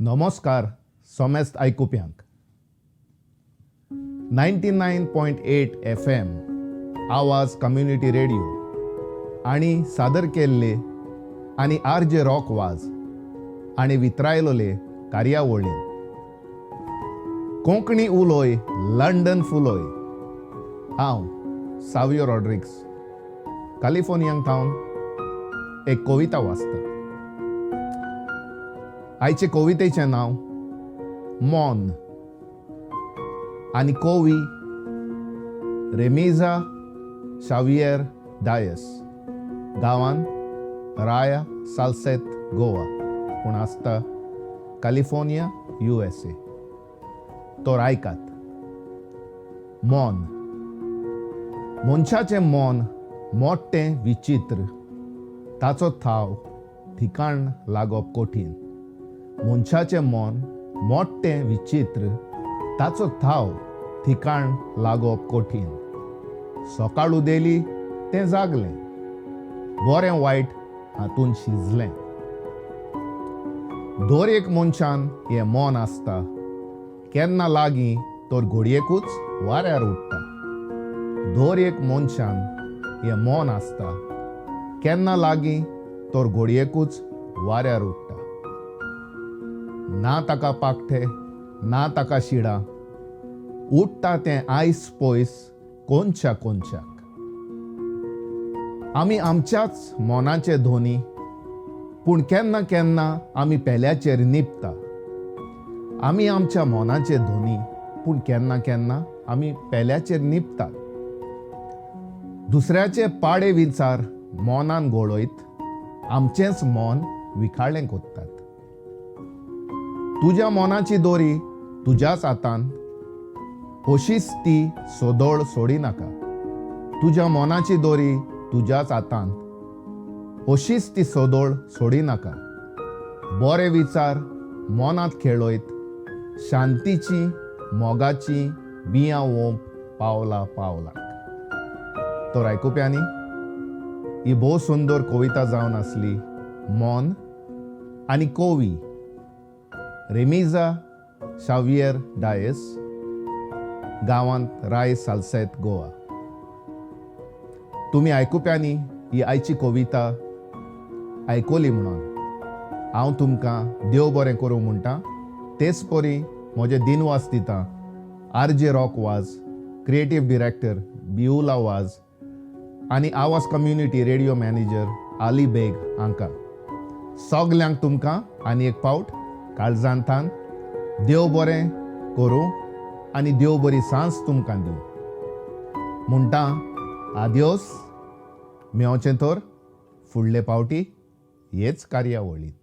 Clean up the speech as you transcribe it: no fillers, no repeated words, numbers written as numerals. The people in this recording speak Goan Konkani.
नमस्कार समेस्त आयकुप्यांक. 99.8 FM आवाज कम्युनिटी रेडिओ आनी सादर केल्ले आनी आर जे रॉक वाज आनी वितरायलोले कार्यावळीन कोंकणी उलोय लंडन फुलोय. हांव सावियो रॉड्रिक्स कॅलिफोर्नियांक थावन एक कविता वाचता. आयचे कवितेचें नांव मॉन आनी कवी रेमिजा शावियर डायस, गांवान राया सालसेत, गोवा, पूण आसता कॅलिफोर्निया, USA. तर आयकात. मन. मनशाचें मन मोठें विचित्र, ताचो थाव ठिकाण लागप कठीण. मनशाचें मन मोठें विचित्र, ताचो थाव ठिकाण लागप कठीण. सकाळ उदेली, तें जागलें, बरें वायट हातून शिजलें. दर एक मनशान हें मन आसता, केन्ना लागीं तर घडयेकूच वाऱ्यार उडटा. दर एक मनशान हें मन आसता, केन्ना लागीं तर घडयेकूच वाऱ्यार उडटा. ना ताका पाखटे, ना ताका शिडां, उडटा तें आयस पयस कोनशा कोनशाक. आमी आमच्याच मनाचे धोनी, पूण केन्ना केन्ना आमी पेल्याचेर निपता. आमी आमच्या मनाचे धोनी, पूण केन्ना केन्ना आमी पेल्याचेर निपतात. दुसऱ्याचे पाडे विचार मनान गोळयत आमचेंच मन विखाळें कोत्तात. तुज्या मनाची दोरी तुज्याच हातान, अशीच ती सदळ सोडिनाका. तुज्या मनाची दोरी तुज्याच हातान, अशीच ती सदळ सोडिनाका. बरे विचार मनांत खेळयत शांतीची, मोगाची बियां ओंप पावला पावलाक. तर आयकुप्यांनी, ही भोव सुंदर कविता जावन आसली मन आनी कवी रेमिजा शावियर डायस, गांवांत राय सालसेत, गोवा. तुमी आयकुप्यांनी ही आयची कविता आयकली म्हणून हांव तुमकां देव बरें करूं म्हणटा. तेच परी म्हजे दिनवास दिता आर जे रॉक वाज, क्रिएटीव डिरेक्टर बियुला वाज आनी आवाज कम्युनिटी रेडिओ मॅनेजर आली बेग हांकां. सगल्यांक तुमकां आनी एक फावट काळजांतान देव बरें करूं आनी देव बरी सांज तुमकां दिवं म्हणटा. आद्योस, मेवचें तर फुडले पावटी हेच कार्यावळींत.